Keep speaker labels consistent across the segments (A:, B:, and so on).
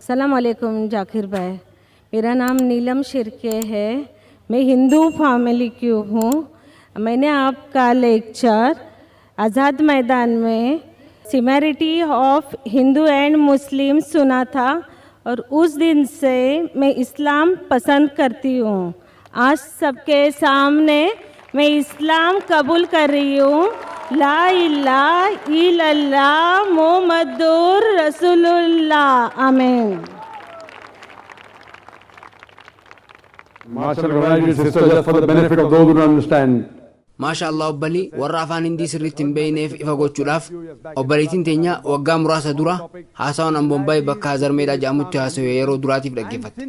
A: सलाम अलैकुम जाकिर भाई। मेरा नाम नीलम शिर्के है। मैं हिंदू फैमिली की हूँ। मैंने आपका लेक्चर आज़ाद मैदान में similarity of Hindu and Muslim सुना था और उस दिन से मैं इस्लाम पसंद करती हूँ। आज सबके सामने मैं इस्लाम कबूल कर रही हूँ। ला इलाहा इल्लल्लाह मोहम्मदुर रसूलुल्लाह, आमीन।
B: MashaAllah, sister, just for the benefit of those who don't understand.
C: Maasha Allah, obbalii warra afaan hindii sirriitti hin beekneef ifa gochuudhaaf, obboleettiin teenya waggaa muraasa dura haasawaan an Bombaay bakka Hazarmeedhaa jedhamutti haasawe yeroo duraatiif dhaggeeffatte.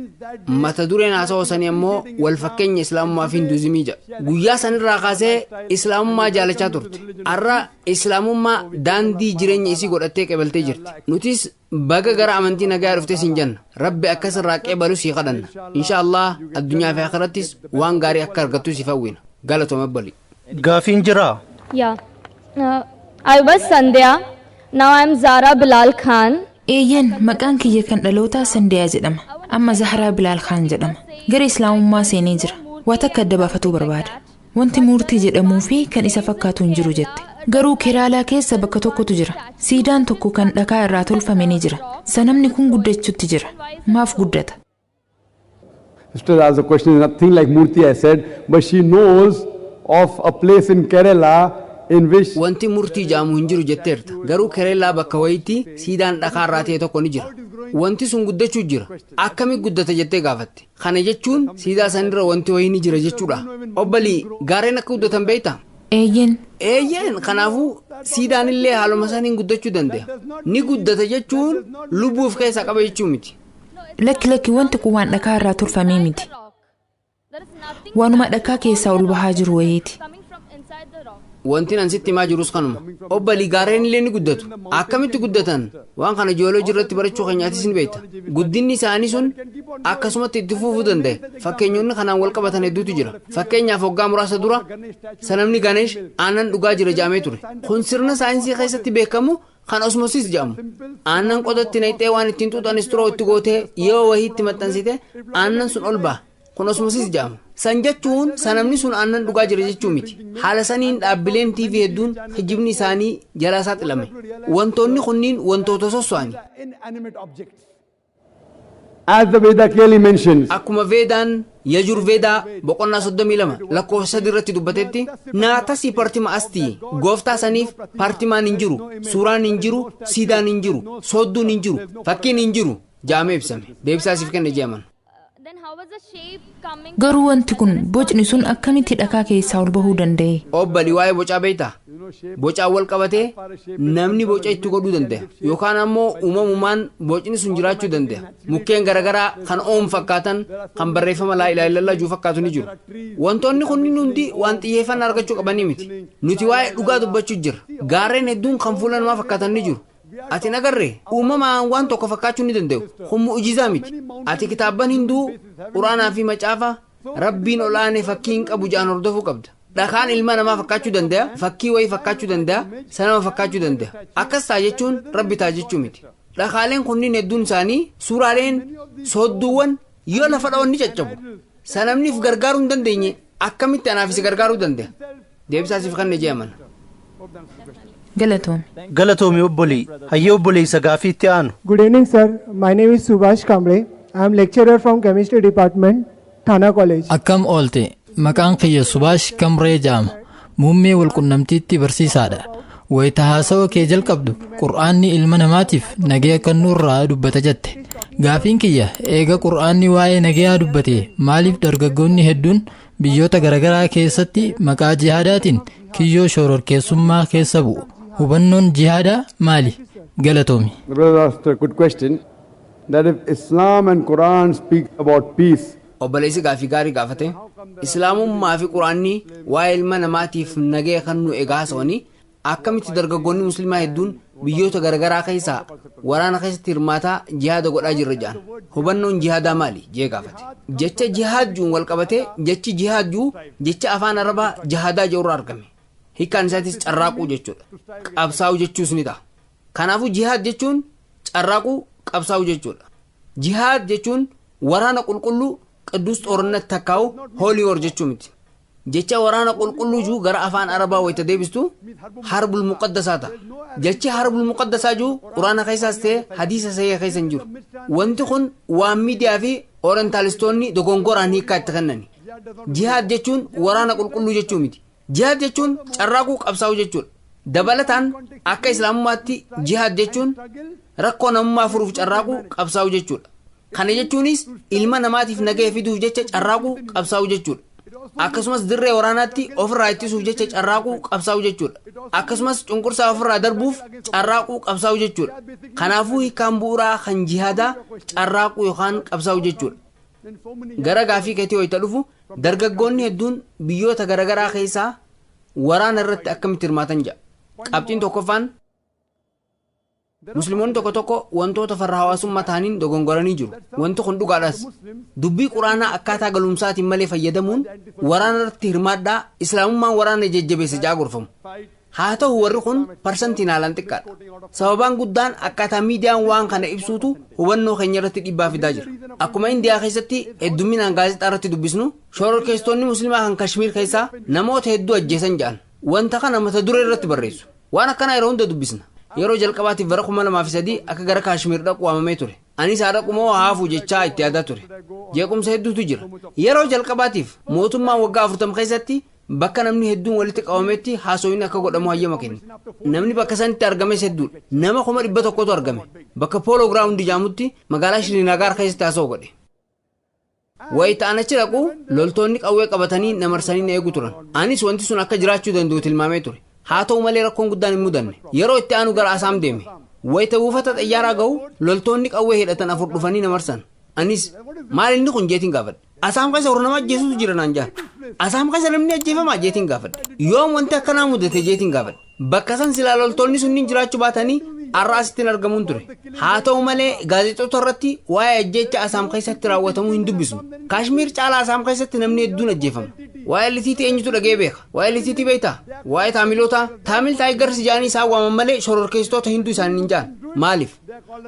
C: Mata dureen haasawaa sanii ammoo wal fakkeenya islaamummaa fi hinduuzimii jedha. Guyyaa sanirraa kaasee islaamummaa jaalachaa turte. Har'a islaamummaa daandii jireenya isii godhattee qebaltee jirti. Nutis baga gara amantii nagaa dhuftee siin jenna. Rabbi akkasirraa qeebalu sii kadhanna. Insha Allah, addunyaa fi akhirattis waan gaarii akka argattu siif hawwina. Galatooma, obbolii.
D: Gaafiin jiraa?
E: Yeah. I was Sandhya. Now I'm Zara Bilal Khan.
F: Eeyyan, maqaan kiyya kan dhalootaa Sandiyaa jedhama. Amma Zaharaa Bilaal Khaan jedhama. Gara Islaamummaa seenee jira. Waa takka adda baafatuu barbaada. Wanti muurtii jedhamuu fi kan isa fakkaatu hin jiru jette. Garuu Keraalaa keessa bakka tokkotu jira. Siidaan tokko kan dhakaa irraa tolfame ni jira. Sanamni kun guddachuutti jira. Maaf guddata?
B: Sister asked the question, nothing like Murti, I said, but she knows of a place in Kerala in which
C: Wanti murtii jedhamu hin jiru jetteerta. Garuu Kereelaa bakka wayiitti siidaan dhakaa irraa ta'e tokko ni jira. Wanti sun guddachuu jira. Akkami guddata jettee gaafatte. Kana jechuun siidaa sanirra wanti wayii ni jira jechuudha. Obbalii, gaarreen akka guddatan beektaa?
F: Eeyyen.
C: Eeyyeen, kanaafuu siidaan illee haaluma saniin guddachuu danda'a. Ni guddata jechuun lubbuu of keessaa qaba jechuu miti.
F: Lakki, lakki, wanti kun waan dhakaa irraa tolfamee miti. Waanuma dhakaa keessaa ol bahaa jiru wayiiti.
C: Wanti nan sitti himaa jirus kanuma. Obbalii, gaarreen illee ni guddatu. Akkamitti guddatan? Waan kana jiyooloojii irratti barachuu keenyaatis ni beekta. Guddinni isaanii sun akkasumatti itti fufuu danda'a. Fakkeenyonni kanaan wal qabatan hedduutu jira. Fakkeenyaaf, waggaa muraasa dura sanamni Ganesh aannan dhugaa jira jedhamee ture. Kun sirna saayinsii keessatti beekamu kan osmosis jedhamu. Aannan qotatti naqxee, waan ittiin xuuxan straw itti gootee, yoo wayii itti maxxansite, aannan sun ol ba'a. Kun osmosis jedhama. San jechuun sanamni sun aannan dhugaa jira jechuu miti. Haala saniin dhaabbileen TV hedduun kijibni isaanii jalaa saaxilame. Wantoonni kunniin wantoota sosso'ani.
B: Inanimate objects. As the Veda clearly mentions,
C: Akkuma Veedaan Yajur Veedaa boqonnaa 32 lakkoofsa 3 irratti dubbatetti, naatasii partima astii, gooftaa saniif partimaan hin jiru, suuraan hin jiru, siidaan hin jiru, soodduun hin jiru, fakkiin hin jiru jaamee ibsame. Deebisaa siif kenne jeeman.
E: Then how was the shape coming?
F: Garuu wanti kun, bocni sun, akkamitti dhakaa keessaa ol bahuu danda'e?
C: Obbalii, waa'ee bocaa beektaa? Bocaan wal qabatee namni boca itti godhuu danda'a. Yookaan ammoo uumamumaan bocni sun jiraachuu danda'a. Mukkeen garaagaraa kan oom fakkaatan, kan barreeffama laa ilaaha illallah jiru fakkaatu ni jiru. Wantoonni kunniin hundi waan xiyyeeffannaa argachuu qabanii miti. Nuti waa'ee dhugaa dubbachuu jirra. Gaarreen hedduun kan fuula namaa fakkaatan ni jiru. Ati nagarree uumamaan waan tokko fakkaachuu ni danda'u. Kun mu'ujizaa miti. Ati kitaabban Hinduu, Quraanaa fi Macaafa Rabbiin ol'aanee fakkii hin qabu jedhan hordofuu qabda. Dhakaan ilma namaa fakkaachuu danda'a, fakkii wayii fakkaachuu danda'a, sanama fakkaachuu danda'a. Akkas ta'a jechuun Rabbi ta'a jechuu miti. Dhakaaleen kunniin hedduun isaanii, suuraaleen, soodduuwwan yoo lafa dha'oon ni caccabu. Sanamniif gargaaruu hin dandeenye akkamitti anaaf si gargaaruu danda'a? Deebisaa siif kanne jeeman.
F: Galatoomi.
D: Galatoomi, obbolii. Hayyee, obboleessa, gaafii itti aanu.
G: Good evening, sir. My name is Subhash Kamble. I am lecturer from Chemistry Department, Thana College.
H: Akkam oolte? Maqaan kiyya Subaash Kamree jedhama. Muummee walqunnamtiitti barsiisaadha. Wayita haasawa kee jalqabdu, Qur'aanni ilma namaatiif nagaya kennuurraa dubbata jette. Gaafiin kiyya, eega Qur'aanni waa'ee nagayaa dubbate, maaliif dargaggoonni hedduun biyyoota garaagaraa keessatti maqaa jihaadaatiin kiyyoo shororkeessummaa keessa bu'u? Hubannoon jihaadaa maali? Galatoomi.
B: The brother asked a good question that if Islam and Quran speak about peace,
C: Obboleessi gaafii gaarii gaafate. Islaamummaa fi Quraanni waa'ee ilma namaatiif nagaya kan nu egaa haasawanii, akkamitti dargaggoonni musliimaa hedduun biyyoota garaagaraa keessaa waraana keessatti hirmaataa jihaada godhaa jirra jedhan? Hubannoon jihaadaa maali jee gaafate. Jecha jihaad juun wal qabatee, jechi jihaad juu jecha afaan Arabaa jihaadaa jedhurraa argame. Hiikkaan isaatis carraaquu jechuudha. Qabsaa'uu jechuus ni ta'a. Kanaafuu jihaad jechuun carraaquu, qabsaa'uu jechuudha. Jihaad jechuun waraana qulqulluu ቅዱስ ጦርነት takkaa'u holy war jechuu miti. Jecha waraana qulqulluu juu gara afaan Arabaa wayita deebistu harbul muqaddasaa ta'a. Jechi harbul muqaddasaa juu quraana keessaas ta'e hadiisa sahiha keessa hin jiru. Wanti kun waan miidiyaa fi oorentaalistoonni dogongoraan hiikkaa itti kennani. Jihaad jechuun waraana qulqulluu jechuu miti. Jihaad jechuun carraaquu qabsaa'uu jechuudha. Dabalataan akka islaamummaatti jihaad jechuun rakkoo namummaa furuuf carraaquu qabsaa'uu jechuudha. Kana jechuunis ilma namaatiif nagaya fiduuf jecha carraaquu qabsaa'uu jechuudha. Akkasumas dirree waraanaatti ofirraa ittisuuf jecha carraaquu qabsaa'uu jechuudha. Akkasumas cunqursaa ofirraa darbuuf carraaquu qabsaa'uu jechuudha. Kanaafuu hiikkaan bu'uuraa kan jihaadaa carraaquu yookaan qabsaa'uu jechuudha. Gara gaafii keetii wayita dhufu dargaggoonni hedduun biyyoota garaagaraa keessaa waraana irratti akkamitti hirmaatan jedha. Qabxiin tokkoffaan, musliimoonni tokko tokko wantoota farra hawaasummaa ta'aniin dogongoranii jiru. Wanti kun dhugaadhas. Dubbii quraanaa akkaataa galumsaatiin malee fayyadamuun waraana irratti hirmaadhaa, islaamummaan waraana jajjabeessa jaa gorfamu. Haa ta'u, warri kun parsantiin haalaan xiqqaadha. Sababaan guddaan akkaataa miidiyaan waan kana ibsuutu hubannoo keenya irratti dhiibbaa fidaa jira. Akkuma Indiyaa keessatti hedduminaan gaazexaa irratti dubbisnu, shororkeessitoonni musliimaa kan Kashmiir keessaa namoota hedduu ajjeesan jedhan. Wanta kana mata duree irratti barreessu. Waan akkanaa yeroo hunda dubbisna. Yeroo jalqabaatiif bara 2003 akka gara Kaashmir dhaqu waamamee ture. Anis haa dhaqu moo haafuu jechaa itti yaadaa ture. Jeequmsa hedduutu jira. Yeroo jalqabaatiif mootummaan waggaa 40 keessatti bakka namni hedduun walitti qabametti haasawni akka godhamu hayyama kenne. Namni bakka sanitti argames hedduudha. Nama 100,000tu argame. Bakka Polo Ground jedhamutti magaalaa Shrinagaar keessatti haasawaa godhe. Wayita an achi dhaqu loltoonni qawwee qabatanii na marsanii na eegu turan. Anis wanti sun akka jiraachuu danda'u tilmaamee ture. Haa ta'u malee rakkoon guddaan hin mudanne. Yeroo itti aanu gara Asaam deeme. Wayita buufata xayyaaraa ga'u loltoonni qawwee hidhatan afur dhufanii na marsan. Anis maal inni kun jeetiin gaafadhe. Asaam keessa warra nama ajjeesutu jira naan jaan. Asaam keessa namni ajjeefamaa jeetiin gaafadhe. Yoom wanti akkanaa mudate jeetiin gaafadhe. Bakka san silaa loltoonni sunniin jiraachuu baatanii har'a asittiin argamuun ture. Haa ta'u malee gaazexoota irratti waa'ee ajjeecha Asaam keessatti raawwatamuu hin dubbisnu. Kaashmiir caalaa Asaam keessatti namni hedduun ajjeefama. Waa'ee litiitii eenyutu dhagee beeka? Waa'ee litiitii beektaa? Waa'ee Taamilootaa? Taamil Tigers jaanii isaan waaman malee shororkeessitoota Hinduu isaanii hin jaan. Maaliif?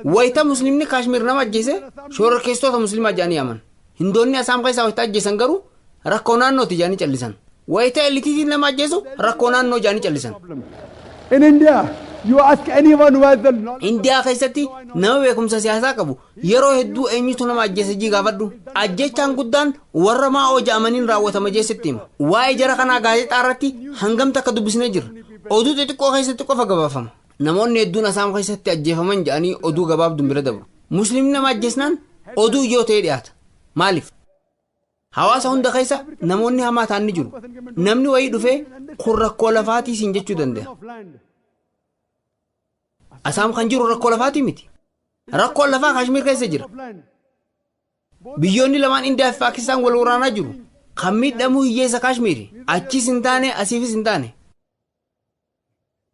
C: Wayita musliimni Kaashmiir nama ajjeese shororkeessitoota musliimaa jaanii yaaman. Hindoonni Asaam keessaa wayita ajjeesan garuu rakkoo naannooti jaanii callisan. Wayita litiitiin nama ajjeesu rakkoo naannoo jaanii callisan.
B: In India, you ask anyone who has the knowledge.
C: Indiyaa keessatti nama beekumsa siyaasaa qabu yeroo hedduu eenyutu nama ajjeese jii gaafadhu. Ajjechaan guddaan warra maa'oo ja'amaniin raawwatama jeesitti hima. Waa'ee jara kanaa gaazexaa irratti hangam takka dubbisnee jirra. Oduu xixiqqoo keessatti qofa gabaafama. Namoonni hedduun Asaam keessatti ajjeefaman jedhanii oduu gabaabduun bira dabru. Musliimni nama ajjeesnaan oduu ijoo ta'ee dhiyaata. Maaliif? Hawaasa hunda keessa namoonni hamaa ta'an ni jiru. Namni wayii dhufee kun rakkoo lafaatii siin jechuu danda'a. Asaam kan jiru rakkoo lafaatii miti. Rakkoon lafaa Kaashmir keessa jira. Biyyoonni lamaan Indiyaa fi Paakistaan wal waraanaa jiru. Kan miidhamu hiyyeessa Kaashmiri. Achis hin taane, asiifis hin taane.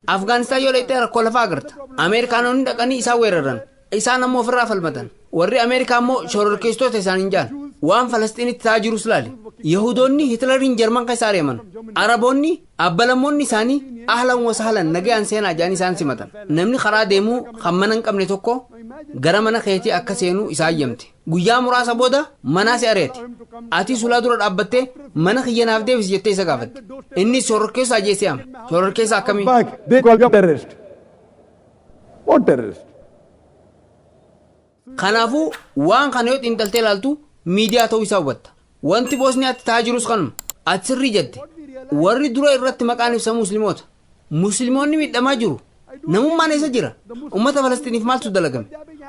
C: Afgaanistaan yoo dhaqxee rakkoo lafaa agarta. Ameerikaanonni dhaqanii isaan weeraran. Isaan ammoo ofirraa falmatan. Warri Ameerikaa immoo shororkeessitoota isaan hin jaan. Waan Falastiinitti ta'aa jirus laali. Yahudoonni Hitleriin Jarman keessa ari'aman. Araboonni abbalammoonni isaanii ahlan wasahlan, nagayaan seenaa jedhanii isaan simatan. Namni karaa deemuu kan mana hin qabne tokko gara mana keetii akka seenuu isaa ayyamte. Guyyaa muraasa booda manaa si ari'ate. Ati sulaa dura dhaabbattee mana kiyya naaf deebisi jettee isa gaafatte. Innis shororkeessaa jeesee ama. Shororkeessaa akkamii?
B: Back, they call you terrorist. What terrorist?
C: Kanaafuu waan kana yoo xiinxaltee ilaaltu miidiyaa ta'uu isaa hubatta. Wanti Boosniyaatti ta'aa jirus kanuma. Ati sirrii jette. Warri dura irratti maqaan ibsamu musliimoota. Musliimoonni miidhamaa jiru. Namummaan eessa jira? Ummata Falastiiniif maaltu dalagame?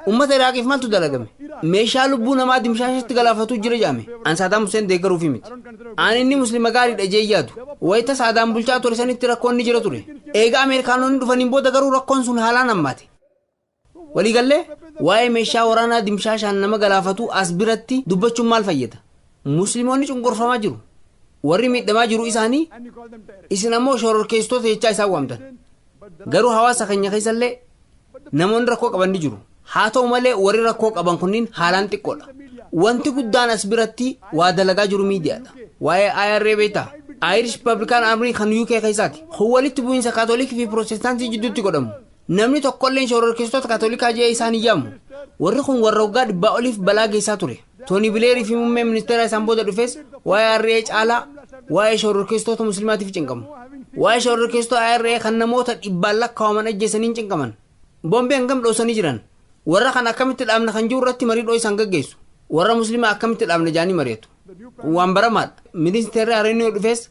C: Ummata Iraaqiif maaltu dalagame? Meeshaa lubbuu namaa dimshaashatti galaafatuu jira jedhame. An Saadaam Hussein deeggaruufi miti. An inni muslima gaariidha jee yaadu. Wayita Saadaam bulchaa ture sanitti rakkoon ni jira ture. Eega Ameerikaanonni dhufaniin booda garuu rakkoon sun haalaan hammaate. Waliigallee waa'ee meeshaa waraanaa dimshaashaan nama galaafatu as biratti dubbachuun maal fayyada? Musliimoonni cunqurfamaa jiru. Warri miidhamaa jiru isaanii, isin ammoo shororkeessitoota jechaa isaan waamtan. Garuu hawaasa keenya keessallee namoonni rakkoo qaban ni jiru. Haa ta'u malee warri rakkoo qaban kunniin haalaan xiqqoodha. Wanti guddaan as biratti waa dalagaa jiru miidiyaadha. Waa'ee IRA beektaa? Irish Republican Army kan UK keessaati. Kun walitti bu'iinsa Kaatolikii fi Pirootestaantii jidduutti godhamu. Namni tokkolleen shororkeessitoota Kaatolikaa jee isaan hin yaamu. Warri kun warra waggaa 100 oliif balaa geessaa ture. Tooni Bileerii fi muummee ministeera isaan booda dhufes waa'ee IRA caalaa waa'ee shororkeessitoota musliimaatiif cinqamu. Waa'ee shororkeessitoota IRA kan namoota dhibbaan lakkaa'aman ajjeesaniin cinqaman. Boombii hangam dhoosanii jiran. Warra kan akkamitti dhaabna kan jiru irratti marii dhoo isaan gaggeessu. Warra musliimaa akkamitti dhaabna jaanii mari'atu. Waan baramaadha. Ministeerri Haaraan dhufes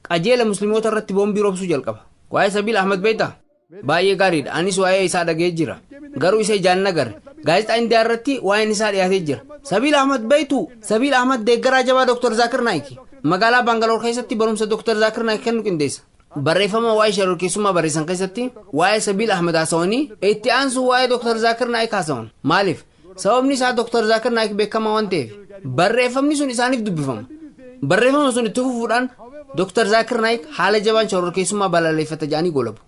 C: qajeela musliimoota irratti boombii roobsuu jalqaba. Waa'ee Sabiil Ahmad beektaa? Baay'ee gaariidha. Anis waa'ee isaa dhaga'ee jira. Garuu isa ijaan nagarre. Gaazexaa Indiyaa irratti waa'een isaa dhiyaatee jira. Sabiil Ahmad beektu? Sabiil Ahmad deeggaraa jabaa Dr. Zaakir Naayik. Magaalaa Baangaloor keessatti barumsa Dr. Zaakir Naayik kennu qindeessa. Barreeffama waa'ee shororkeessummaa barreessan keessatti waa'ee Sabiil Ahmad haasawanii itti aansu waa'ee Dr. Zaakir Naayik haasawan. Maaliif? Sababni isaa Dr. Zaakir Naayik beekamaa waan ta'eef. Barreeffamni sun isaaniif dubbifama. Barreeffama sun itti fufuudhaan Dr. Zaakir Naayik haala jabaan shororkeessummaa balaaleffata jedhanii golabu.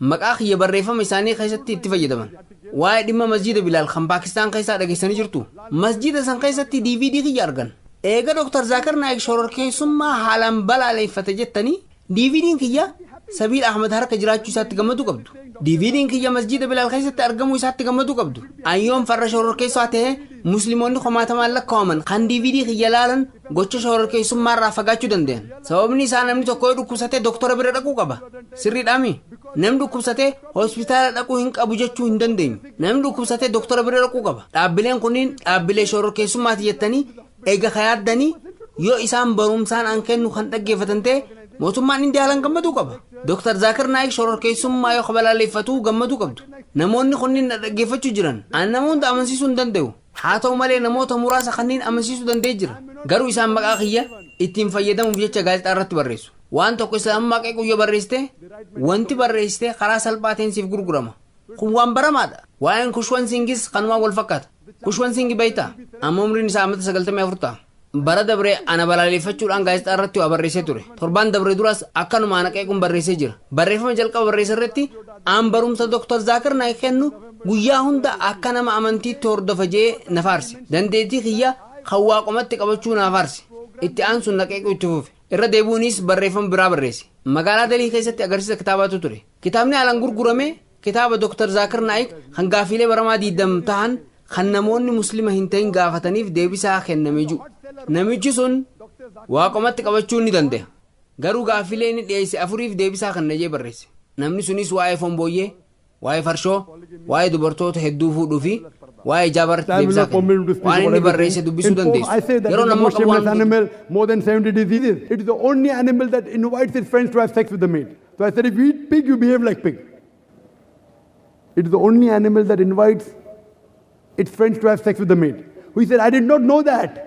C: Maqaa kiyya barreeffama isaanii keessatti itti fayyadaman. Waa'ee dhimma masjiida Bilaal kan Paakistaan keessaa dhageessanii jirtu. Masjiida san keessatti DVD kiyya argan. Eega Dr. Zaakir Naayik shororkeessummaa haalaan balaaleffata jettanii DVD'n kiyya Sabiil Ahmad harka jiraachuu isaatti gammaduu qabdu. DVD'n kiyya masjiida Bilaal keessatti argamuu isaatti gammaduu qabdu. Ayyoon farra shororkeessaa ta'e musliimoonni kumaatamaan lakkaa'aman kan DVD kiyya laalan gocha shororkeessummaa irraa fagaachuu danda'an. Sababni isaa namni tokko yoo dhukkubsatee doktora bira dhaquu qaba. Sirriidhaami? Namni dhukkubsatee hospitaala dhaquu hin qabu jechuu hin dandeenyu. Namni dhukkubsatee doktora bira dhaquu qaba. Dhaabbileen kunniin dhaabbilee shororkeessummaati jettanii eega kayaaddanii yoo isaan barumsaan an kennu kan dhaggeeffatan ta'e mootummaan Indiyaa haalaan gammaduu qaba. Dr. Zaakir Naayik shororkeessummaa yoo balaaleffatu gammaduu qabdu. Namoonni kunniin na dhaggeeffachuu jiran. An nama hunda amansiisuu hin danda'u. Haa ta'u malee namoota muraasa kanneen amansiisuu danda'ee jira. Garuu isaan maqaa kiyya ittiin fayyadamuuf jecha gaazexaa irratti barreessu. Waan tokko islaamummaa qeequu yoo barreessite wanti barreessite karaa salphaa ta'een siif gurgurama. Kun waan baramaadha. Waa'een Kushwan Singis kanumaan wal fakkaata. Kushwan Singi beektaa? Amma umriin isaa amata 94 ta'a. Bara dabre ana balaaleffachuudhaan gaazexaa irratti waa barreessee ture. Torbaan dabre duras akkanuma ana qeequun barreessee jira. Barreeffama jalqaba barreesse irratti aan barumsa Dr. Zaakir Naayik kennu guyyaa hunda akka nama amantiitti hordofa jee na faarse. Dandeettii kiyya kan waaqomatti qabachuu na faarse. Itti aansuun na qeequu itti fufe. Irra deebi'uunis barreeffama biraa barreesse. Magaalaa Dalii keessatti agarsiisa kitaabaatu ture. Kitaabni haalaan gurgurame kitaaba Dr. Zaakir Naayik kan gaafiilee baramaa 20 ta'an kan namoonni muslima hin ta'in gaafataniif deebisaa kennamee jiru. Namichi sun waaqomatti qabachuu ni danda'a. Garuu gaafiilee inni dhiyeesse afuriif deebisaa kenna jee barreesse. Namni sunis waa'ee foon booyyee, waa'ee farshoo, waa'ee dubartoota hedduu fuudhuu fi waa'ee ijaabarratti deebisaa kenna. Waan inni barreesse dubbisuu dandeessu.
B: I say that
C: Yeroo
B: it's the
C: nama
B: most
C: qabu
B: shameless
C: waan
B: animal, more than 70 diseases. It is the only animal that invites its friends to have sex with the mate. So I said, if you eat pig, you behave like pig. It is the only animal that invites its friends to have sex with the mate. He said, "I did not know that."